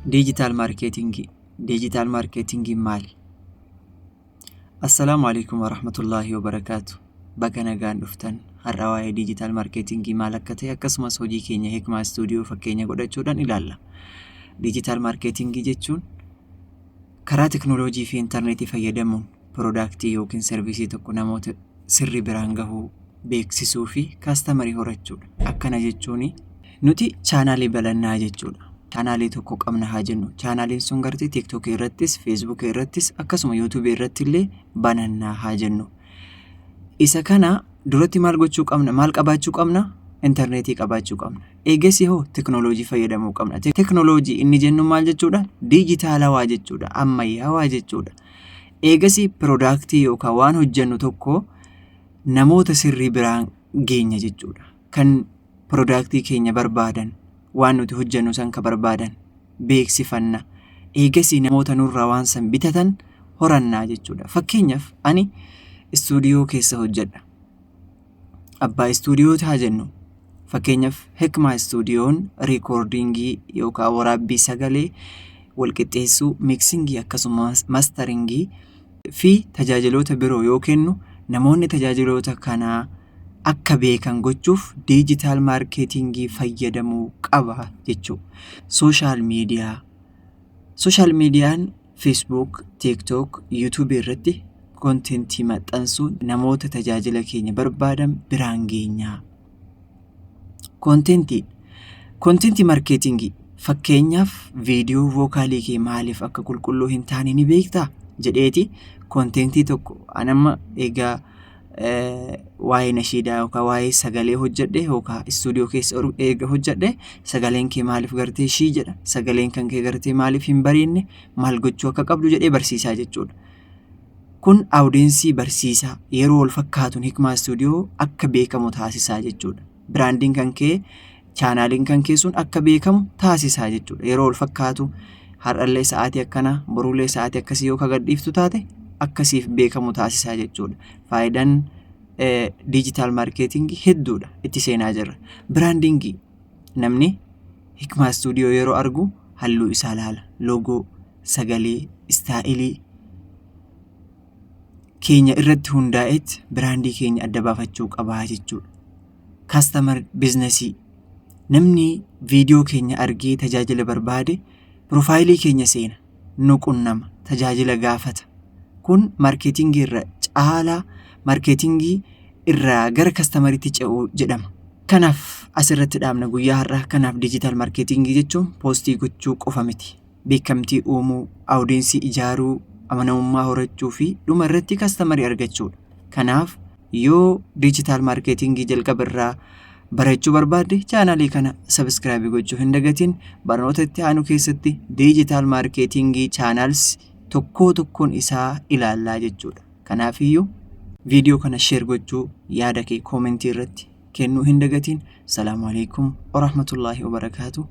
Digital marketingii. Digital marketingiin maali? Assalaamu alaikum warahmatullaahi wabarakaatu. Baga nagaan dhuftan. Har'a waa'ee digital marketingii maal akka ta'e, akkasumas hojii keenya Hikmaa Istuudiyoo fakkeenya godhachuudhaan ilaalla. Digital marketingii jechuun karaa teknooloojii fi intarneetii fayyadamuun productii yookiin serviceii tokko namoota sirrii biraan gahuu, beeksisuu fi customerii horachuudha. Akkana jechuun nuti channelii balannaa jechuudha. Channelii tokko qabna haa jennu. Channeliin sun gartee TikTokii irrattis, Facebookii irrattis, akkasuma YouTubeii irratti illee banannaa haa jennu. Isa kana duratti maal gochuu qabna? Maal qabaachuu qabna? Intarneetii qabaachuu qabna. Eegasii hoo teknooloojii fayyadamuu qabna. Teknooloojii inni jennu maal jechuudha? Diijitaalawaa jechuudha. Ammayyaawaa jechuudha. Eegasii productii yookaan waan hojjennu tokko namoota sirrii biraan geenya jechuudha. Kan productii keenya barbaadan, waan nuti hojjennu san ka barbaadan beeksifanna. Eegasii namoota nurraa waan san bitatan horannaa jechuudha. Fakkeenyaaf, ani istuudiyoo keessa hojjedha. Abbaa istuudiyoo haa jennu. Fakkeenyaaf, Hikmaa Istuudiyoon recordingii yookaan waraabbii sagalee, walqixxeessuu, mixingii, akkasumas masteringii fi tajaajiloota biroo yoo kennu, namoonni tajaajiloota kanaa akka beekan gochuuf digital marketingii fayyadamuu qaba jechuudha. Social media. Social mediaan Facebook, TikTok, YouTubeii irratti contentii maxxansuun namoota tajaajila keenya barbaadan biraan geenya. Contentii. Contentii marketingii, fakkeenyaaf, viidiyoo vocalii kee maaliif akka qulqulluu hin taane ni beektaa jedheeti contentii tokko anamma egaa waa'ee nashiidaa yookaan waa'ee sagalee hojjedhe yookaan istuudiyoo keessa eega hojjedhe, sagaleen kee maaliif gartee shii jedha, sagaleen kan kee gartee maaliif hin bareedne, maal gochuu akka qabdu jedhee barsiisaa jechuudha. Kun audienceii barsiisaa yeroo wal fakkaatuun Hikmaa Istuudiyoo akka beekamu taasisaa jechuudha. Brandiin kan kee, channeliin kan kee sun akka beekamu taasisaa jechuudha. Yeroo wal fakkaatu, har'allee sa'aatii akkanaa, borullee sa'aatii akkasii yoo gadhiiftu taate, akkasiif beekamu taasisaa jechuudha. Faayidaan digital marketingii hedduudha, itti seenaa jirra. Brandingii, namni Hikmaa Istuudiyoo yeroo argu halluu isaa ilaala. Logo, sagalee, styleii keenya irratti hundaa'eet brandii keenya adda baafachuu qabaa jechuudha. Customer businessii, namni viidiyoo keenya argee tajaajila barbaade profileii keenya seena, nu qunnama, tajaajila gaafata. Kun marketingii irra caalaa marketingii irraa gara customeriitti ce'uu jedhama. Kanaaf asirratti dhaabna guyyaa har'aa. Kanaaf digital marketingii jechuun postii gochuu qofa miti. Beekamtii uumuu, audienceii ijaaruu, amanamummaa horachuu fi dhuma irratti customerii argachuudha. Kanaaf yoo digital marketingii jalqaba irraa barachuu barbaadde, channelii kana subscribeii gochuu hin dagatin. Barnoota itti aanu keessatti digital marketingii channels tokkoo tokkoon isaa ilaallaa jechuudha. Kanaafiyyuu viidiyoo kana share gochuu, yaada kee commentii irratti kennuu hin dagatin. Salaamu alaikum warahmatullaahi wabarakaatu.